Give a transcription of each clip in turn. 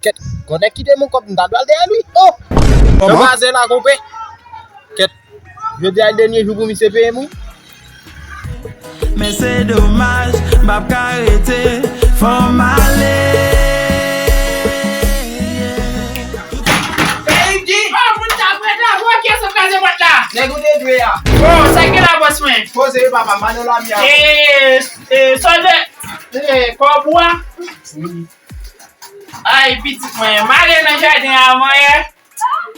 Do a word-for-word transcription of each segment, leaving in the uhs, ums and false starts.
Kèt, gon nèg kite m yon kòb, m ta dwe al dèyè l wi. Oh! Jan bwazè la konpè. Kèt, jodi a dènye jou pou misye peye m wi. Men se domaj, m p ap ka rete, fò m ale. Baby! Oh, moun ta prèt la, bon, kiyès ap kraze pòt la? Nèg ou te dwe a. Oh, sa k gen la, bòs mwen? Poze wi papa, m ann nan lari a. E, e, sòlda, e, kòb ou a? Wi. Ay, pitit mwen, m ale nan jaden an avan yè.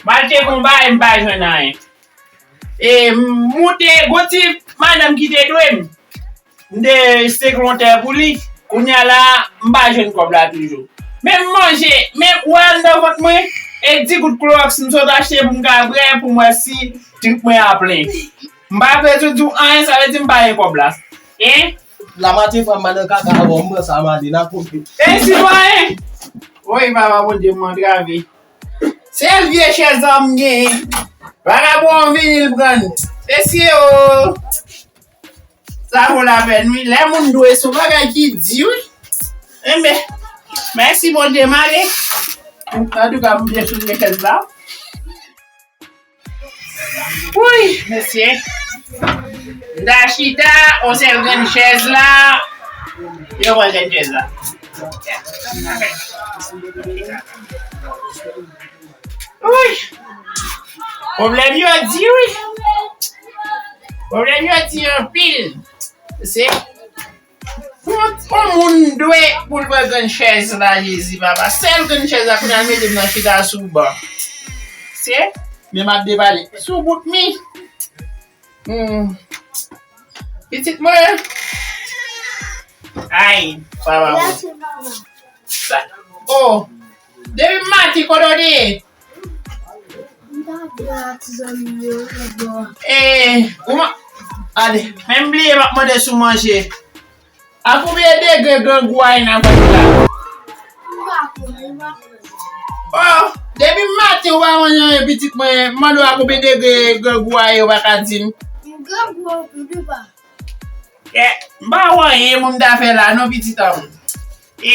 M al tcheke yon bagay, m pa jwenn anyen. E, m moute, gon ti madanm ki te dwe m. M te stek lonte pou li. Kounye a la, m pa jwenn kòb la toujou. Men m manje, men ou wè anndan vant mwen, e di gout klowòks m sot achte pou m ka bwè, pou m wè si trip mwen a plen. M pa bezwen di w anyen, sa vle di m pa gen kòb la. Hein? Lamati fè m nan kaka avè w, m pran sa m ale, n a konte. E sitwayen! Woy, papa Bondye, m antrave. Sèl vye chèz sa m genyen. Vagabon an vini, l pran l. Mesye o! Sa vo lapèn wi. Lè moun dwe se yon bagay ki di wi. Enben, mèsi Bondye, m ale. Antouka, m byen sou vye chèz la. Woy, mesye. M ta chita, yon sèl grenn chèz la. Yo pran grenn chèz la. Woy. Pwoblèm yo di wi. Pwoblèm yo di anpil. Se Yon, yon moun dwe pou l pran grenn chèz la, Jezi, papa. Sèl grenn chèz la, kounye a l mete m nan chita sou ban. Se, men m ap depale. Sou bout mi. Hmm. Pitit mwen. Ay, papa, bon. Sa, oh, depi maten, kote w te ye? M t ap jwe ak ti zanmi yo nan bò a. E, ou ma-, ale, men m bliye m ap mande si w manje. A konbyen degre grangou a ye nan vant la? M pa konnen, m pa konnen. Oh, depi maten ou pa manje anyen, pitit mwen, m mande w a konbyen degre grangou a ye, ou pa ka di m. Grangou anpil, wi, pa. Eh, m pa wè anyen pou m ta fè la, non, pitit an m. E,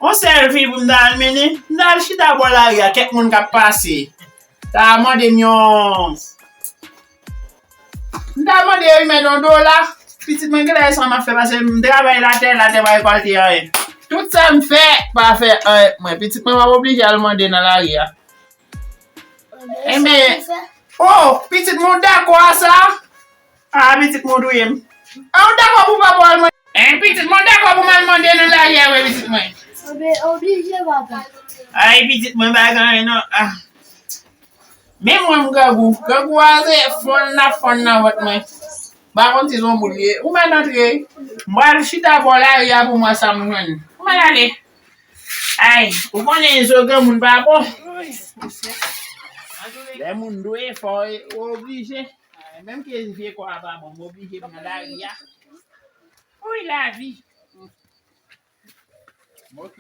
yon sèl fi pou m ta al mennen, m ta al chita bò lari a, kèk moun k ap pase. Ta mande m yon, m ta mande yo remèt yon dola. Pitit mwen, genlè e sa m ap fè, paske m travay latè, latè pa rekòlte anyen. Tout sa m fè, pa fè anyen pou mwen. Pitit mwen, m ap oblije al mande nan lari a. Enben, oh, pitit mwen, w dakò a sa? Ah, pitit mwen, w touye m. Ah, w dakò pou papa w al mande? Hein, pitit mwen, w dakò pou m al mande nan lari a, wi, pitit mwen? Enben, oblije, papa. Ay, pitit mwen, pa gen anyen, non. Ah. Men mwen, m grangou. Grangou a, se fonn n ap fonn nan vant mwen. M pa konn si se yon boul li ye. Ou mèt antre. M pral chita bò lari a pou m wè sa m jwenn. Ou mèt ale. Ay, ou konnen zo granmoun pa bon. Lè moun dwe, fò ou oblije. Ay, menm ke vye kò a pa bon, m oblije pran lari a. Wi, lavi. Ok.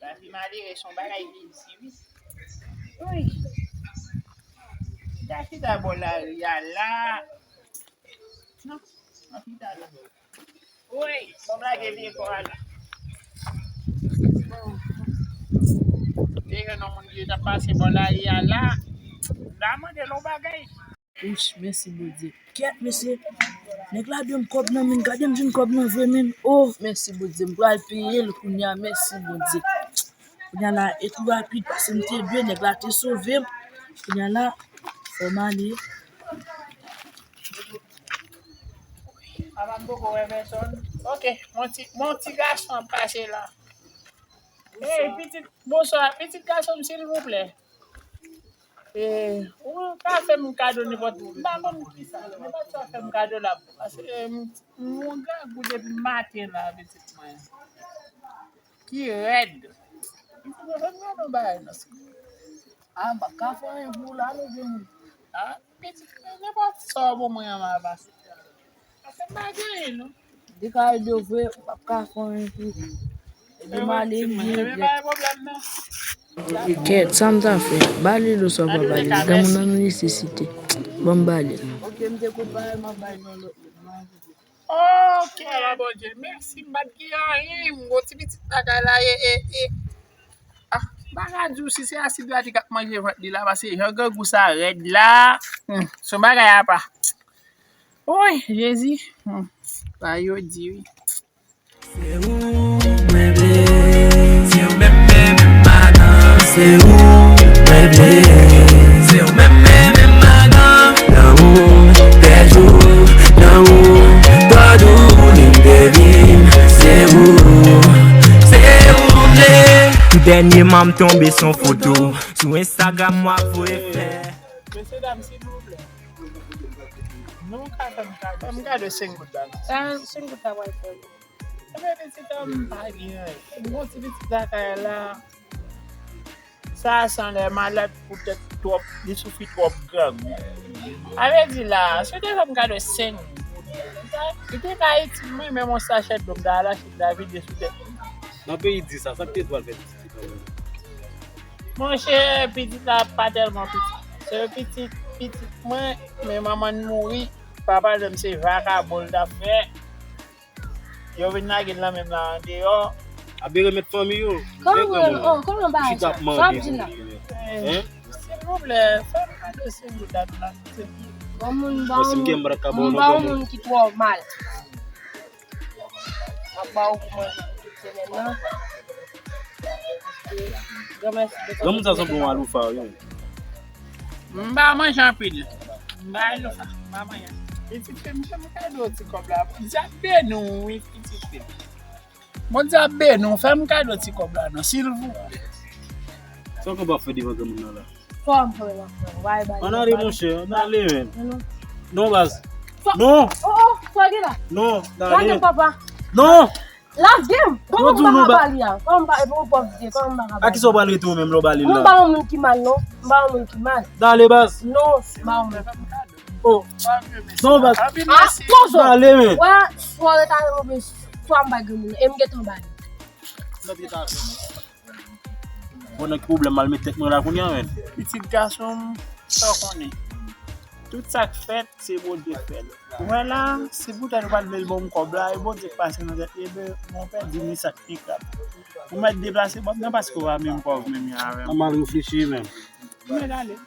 Lavi malere se yon bagay ki di, wi. Wi. Chita, chita bò lari a la. Non, non, chita la. Woy, bon, m lage vye kò a la. Te gen yon moun ki t ap pase bò lari a la. M ta mande l yon bagay. Ouch, mèsi Bondye. Kèt, mesye. Nèg la dwe m kòb nan men, gade m jwenn kòb nan vre men. Oh, mèsi Bondye. M pral peye l kounye a, mèsi Bondye. Kounye a la, e tou rapid, paske m te dwe, nèg la te sove m. Kounye a la, fò m ale. Papa m poko wè pèsòn. Ok, mon ti, mon ti gason ap pase la. Hey, pitit, bonswa, pitit gason m, silvouplè. E, ou ka fè m kado nenpòt, m pa konn kisa, nenpòt sa fè m kado la. Paske, e, m, m, yon grangou depi maten la, pitit mwen. Ki rèd. Pitit mwen, fè m gade yon bagay nan sou. A, m pa ka fè anyen pou ou la, non, granmoun. A, pitit mwen, nenpòt sa w ban mwen an, m ap aksepte. Paske m pa gen anyen, non. Li ka ede w vre, ou p ap ka fè anyen pou li. Epi m ale, m vini. Kèt, sa m ta fè? Ba li l oswa pa ba li l, granmoun nan nan nesesite. Ban m ba li l. Ok, m te konn ba l, m ap ba l yon lòt lè. Ok, Bondye, mèsi, m pa t gen anyen, m gon ti pitit lakay la, e, e, e. A di w si se asid la ki ap manje vant li la, paske jan grangou sa rèd la, hmm, se yon bagay apa. Woy, Jezi, hmm, sa yo di wi. Se ou mwen vle, se ou menm, menm, menm madan. Se ou mwen vle, se ou menm, menm, menm madan. Lanmou, tèt ou, lanmou, kòd ou, li devin. Se ou, se ou mwen vle. Dènyèman, m tonbe sou foto sou Instagram, w ap voye fè. Mesye dam, silvouplè, nou ka fè m kado, fè m kado senk goud la. Sa, senk goud la pral fè. Ebyen, pitit an, m pa gen anyen. M gon ti pitit lakay la. Sa sanlè malad poutèt twòp, li soufri twòp grangou. A vle di la, si w te fè m kado senk goud, li te ka itil mwen, menm yon sachè dlo m ta al achte, m ta vide sou tèt li. Nan peyi di sa, sa k te pral fè pitit li kanmenm? Monchè, pitit la pa tèlman pitit. Se pitit, pitit mwen, men manman l mouri. Papa l menm se vakabon l t ap fè. Yo vin lage l nan men m la andeyò. Ap vin remèt fanmi yo. Kòman, oh, kòman bagay sa? Sa w ap di la? Hein? Silvouplè, fè m kado senk goud la tou la. Yon moun ba yon moun, moun ba yon moun ki twò mal. M ap ba w pou manje pou tout semèn nan. Granmèsi. Granmoun sa sanble yon aloufa wi. M pa manje anpil. M pa aloufa, m pa manje. Pitit fi m, fè m kado ti kòb la. Bondye ap beni w wi, pitit fi m. Bondye ap beni w, fè m kado ti kòb la non, silvouplè. Sa w konn ap fè devan granmoun nan la? Fò m fè la, fò m. Ann ale, monchè, ann ale, men. Non, baz. Non. Oh, oh, sa gen la? Non, ann ale. Papa. Non. Lage m. Kòman m pa ka ba li a? Kòman m pa, e pou pòv vye, kòman m pa ka ba li? A kisa w pral rete ou menm lè w ba li l la? M ba yon moun ki mal, non. M ba yon moun ki mal. Ann ale, baz. Non, m ba yon moun. Oh. Non, baz. Ah, kozo. Ann ale, men. Wè, swa w rete avè m, oubyen swa m bay granmoun nan. E m gentan ba li. Bon, nan ki pwoblèm m al met tèt mwen la kounye a, men? Pitit gason m, sa w konnen. Tout sa k fèt, se Bondye k fè l. Ou wè la, si poutèt ou pa t vle l ban m kòb la, e Bondye k pase nan tèt li, ebyen, mwen pèdi ni sa k pi grav. Ou mèt deplase bòt nan paske w pa menm kòb menm jan avè m. An mal reflechi menm. Ou mèt ale.